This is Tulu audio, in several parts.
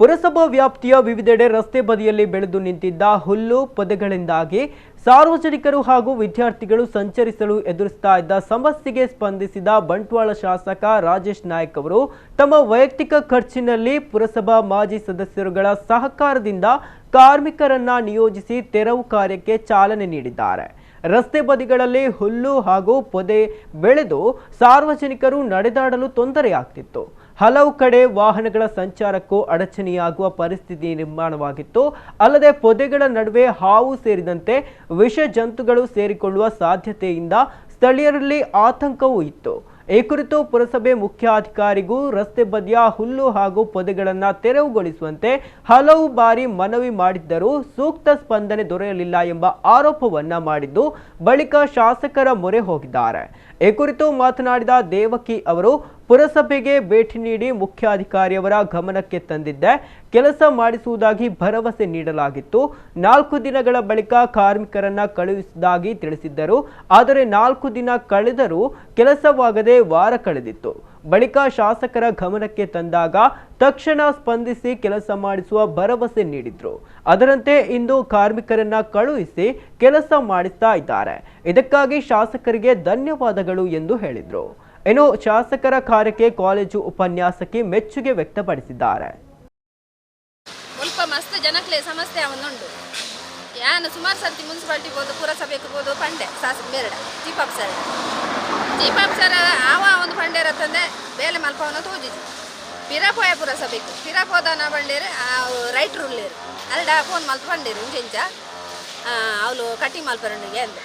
ಪುರಸಭಾ ವ್ಯಾಪ್ತಿಯ ವಿವಿಧೆಡೆ ರಸ್ತೆ ಬದಿಯಲ್ಲಿ ಬೆಳೆದು ನಿಂತಿದ್ದ ಹುಲ್ಲು ಪೊದೆಗಳಿಂದಾಗಿ ಸಾರ್ವಜನಿಕರು ಹಾಗೂ ವಿದ್ಯಾರ್ಥಿಗಳು ಸಂಚರಿಸಲು ಎದುರಿಸ್ತಾ ಇದ್ದ ಸಮಸ್ಯೆಗೆ ಸ್ಪಂದಿಸಿದ ಬಂಟ್ವಾಳ ಶಾಸಕ ರಾಜೇಶ್ ನಾಯ್ಕ್ ಅವರು ತಮ್ಮ ವೈಯಕ್ತಿಕ ಖರ್ಚಿನಲ್ಲಿ ಪುರಸಭಾ ಮಾಜಿ ಸದಸ್ಯರುಗಳ ಸಹಕಾರದಿಂದ ಕಾರ್ಮಿಕರನ್ನ ನಿಯೋಜಿಸಿ ತೆರವು ಕಾರ್ಯಕ್ಕೆ ಚಾಲನೆ ನೀಡಿದ್ದಾರೆ. ರಸ್ತೆ ಬದಿಗಳಲ್ಲಿ ಹುಲ್ಲು ಹಾಗೂ ಪೊದೆ ಬೆಳೆದು ಸಾರ್ವಜನಿಕರು ನಡೆದಾಡಲು ತೊಂದರೆಯಾಗ್ತಿತ್ತು. ಹಲವು ಕಡೆ ವಾಹನಗಳ ಸಂಚಾರಕ್ಕೂ ಅಡಚಣೆಯಾಗುವ ಪರಿಸ್ಥಿತಿ ನಿರ್ಮಾಣವಾಗಿತ್ತು. ಅಲ್ಲದೆ ಪೊದೆಗಳ ನಡುವೆ ಹಾವು ಸೇರಿದಂತೆ ವಿಷ ಜಂತುಗಳು ಸೇರಿಕೊಳ್ಳುವ ಸಾಧ್ಯತೆಯಿಂದ ಸ್ಥಳೀಯರಲ್ಲಿ ಆತಂಕವೂ ಇತ್ತು. ಈ ಕುರಿತು ಪುರಸಭೆ ಮುಖ್ಯಾಧಿಕಾರಿಗೂ ರಸ್ತೆ ಬದಿಯ ಹುಲ್ಲು ಹಾಗೂ ಪೊದೆಗಳನ್ನು ತೆರವುಗೊಳಿಸುವಂತೆ ಹಲವು ಬಾರಿ ಮನವಿ ಮಾಡಿದ್ದರೂ ಸೂಕ್ತ ಸ್ಪಂದನೆ ದೊರೆಯಲಿಲ್ಲ ಎಂಬ ಆರೋಪವನ್ನ ಮಾಡಿದ್ದು ಬಳಿಕ ಶಾಸಕರ ಮೊರೆ ಹೋಗಿದ್ದಾರೆ. ಈ ಕುರಿತು ಮಾತನಾಡಿದ ದೇವಕಿ ಅವರು ಪುರಸಭೆಗೆ ಭೇಟಿ ನೀಡಿ ಮುಖ್ಯಾಧಿಕಾರಿಯವರ ಗಮನಕ್ಕೆ ತಂದಿದ್ದೆ, ಕೆಲಸ ಮಾಡಿಸುವುದಾಗಿ ಭರವಸೆ ನೀಡಲಾಗಿತ್ತು. 4 ದಿನಗಳ ಬಳಿಕ ಕಾರ್ಮಿಕರನ್ನ ಕಳುಹಿಸುವುದಾಗಿ ತಿಳಿಸಿದ್ದರು. ಆದರೆ 4 ದಿನ ಕಳೆದರೂ ಕೆಲಸವಾಗದೆ ವಾರ ಕಳೆದಿತ್ತು. ಬಳಿಕ ಶಾಸಕರ ಗಮನಕ್ಕೆ ತಂದಾಗ ತಕ್ಷಣ ಸ್ಪಂದಿಸಿ ಕೆಲಸ ಮಾಡಿಸುವ ಭರವಸೆ ನೀಡಿದ್ರು. ಅದರಂತೆ ಇಂದು ಕಾರ್ಮಿಕರನ್ನ ಕಳುಹಿಸಿ ಕೆಲಸ ಮಾಡಿಸ್ತಾ ಇದ್ದಾರೆ. ಇದಕ್ಕಾಗಿ ಶಾಸಕರಿಗೆ ಧನ್ಯವಾದಗಳು ಎಂದು ಹೇಳಿದ್ರು. ಇನ್ನು ಶಾಸಕರ ಕಾರ್ಯಕ್ಕೆ ಕಾಲೇಜು ಉಪನ್ಯಾಸಕಿ ಮೆಚ್ಚುಗೆ ವ್ಯಕ್ತಪಡಿಸಿದ್ದಾರೆ. ಮುಲ್ಪ ಮಸ್ತ್ ಜನಕ್ಲೆ ಸಮಸ್ಯೆ ಉಂಟು. ಯಾನು ಸುಮಾರು ಸರ್ತಿ ಮುನ್ಸಿಪಾಲಿಟಿ ಬೋದು ಪುರಸಭೆಗೆ ಬೋದು ಪಂಡೆ ಶಾಸಕ ಬೇರಡ ಚೀಫ್ ಆಫೀಸರ್ ಚೀಫ್ ಆಫೀಸರ್ ಆವ ಒಂದು ಪಂಡೇರ ತಂದೆ ಬೇಲೆ ಮಲ್ಪವನ ತೋಜಿಜಿ ಪಿರಪೋಯ ಪುರಸಭೆಗೆ ಪಿರಪೋದನ ಬಂಡೇರು ರೈಟ್ರು ಉಳ್ಳೇರು ಅಲ್ಡ ಫೋನ್ ಮಲ್ತು ಬಂಡೇರು ಇಂಚ ಅವಳು ಕಟ್ಟಿಂಗ್ ಮಲ್ಪರಂಡಿಗೆ ಅಂದೆ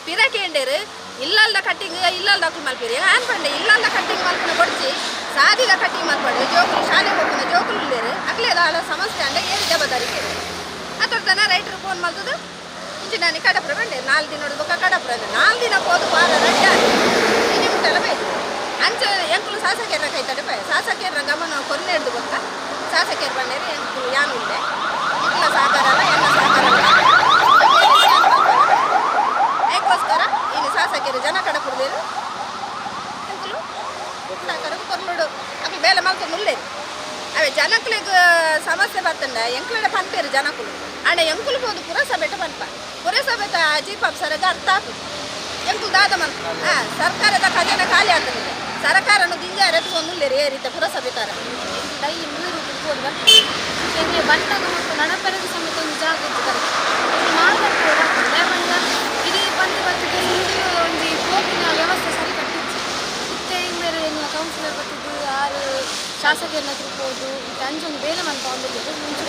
ಪಿರಕೇಂಡೇರು ಇಲ್ಲಲ್ದ ಕಟ್ಟಿಂಗ್ ಇಲ್ಲಲ್ದ ಮಲ್ಪಿರಿ ಆನ್ ಪಂಡೆ ಇಲ್ಲಲ್ದ ಕಟ್ಟಿಂಗ್ ಮಲ್ಪನ ಕೊಡ್ಚಿ ಸಾದಿದ ಕಟ್ಟಿಂಗ್ ಮಲ್ಪಂಡೆ ಜೋಕುಲು ಶಾಲೆ ಹೋಗ್ನ ಜೋಕುಲು ಉಳ್ಳೇರು ಅಕ್ಲೇದ ಸಮಸ್ಯೆ ಅಂಡ ಏನು ಜವಾಬ್ದಾರಿ ಅತೊಡ್ತನ ರೈಟ್ರು ಫೋನ್ ಮಲ್ತದು ಇಂಚ ನಾನು ಕಡಪುರ ಬಂಡೆ 4 ದಿನ ನೋಡ್ಬೇಕ ಕಡಪುರ 4 ದಿನ ಹೋದು ವಾರ ರಡ್ಡ ನಿಮ್ಟೆಲ್ಲ ಬೇಕು ಅಂಚ ಎಂಕುಲು ಶಾಸಕರ ಕೈತಡೆ ಪೈ ಶಾಸಕರ ಗಮನ ಕೊನ್ನೆ ಹಿಡ್ದು ಬೊಕ್ಕ ಶಾಸಕರು ಬಂಡೇರು ಎಂಕುಲು ಯಾನು ಉಂಡೆ ಇಲ್ಲ ಸಹಕಾರ ಎಲ್ಲ ಸಹಕಾರ ಅದಕ್ಕೋಸ್ಕರ ಇನ್ನು ಶಾಸಕರು ಜನ ಕಡಪುರದೇರು ಎಂಕುಲು ಸಹಕಾರ ಕೊರ್ನುಡು ಅಕ್ಲು ಬೇಲೆ ಮಲ್ತು ಮುಲ್ಲೇರು ಅವೇ ಜನಕ್ಲಿಗೆ ಸಮಸ್ಯೆ ಬರ್ತಂಡ ಎಂಕ್ಲಡೆ ಪನ್ಪೇರು ಜನಕುಲು ಅಂಡ ಎಂಕುಲು ಪೋದು ಪುರಸಭೆಟ ಪನ್ಪ ಪುರಸಭೆತ ಚೀಫ್ ಆಫೀಸರ್ಗೆ ಅರ್ಥ ಆಪು ಎಂಕುಲು ದಾದ ಮಲ್ಪ ಹಾಂ ಸರ್ಕಾರದ ಖಜಾನೆ ಖಾಲಿ ಆಗ್ತದೆ ಸರ್ಕಾರನು ದಿಂಜಾರೆ ತಗೊಂಡುಲ್ಲೇರು ಏ ರೀತಿ ಪುರಸಭೆ ತರ ಡೈಲಿ ನೀರು ಕುಡ್ಬೋದು ಬರ್ತದೆ ಎಂಗೆ ಬಂದಾಗ ಮತ್ತು ನಡಪೆರಗು ಸಮೇತ ಒಂದು ಜಾಗ ಇತ್ತು ಕರೆಕ್ಟ್ ಮಾತಾಡ್ಬೋದು ಬಂದ ಇಡೀ ಬಂದು ಬರ್ತದೆ ಮುಂದೆ ಒಂಜಿ ಪೋಪಿನ ವ್ಯವಸ್ಥೆ ಸರಿ ಕಟ್ಟಿತ್ತು ಇತ್ತೆ ಇಂಬೇರು ಎಂಗ್ಲ ಕೌನ್ಸಿಲರ್ ಬರ್ತಿದ್ದು ಆರು ಶಾಸಕರನ್ನ ತಿರ್ಬೋದು ಇತ್ತೆ ಅಂಚೊಂದು ಬೇಲೆ ಮಲ್ಪ ಒಂದು ಮುಂಚೆ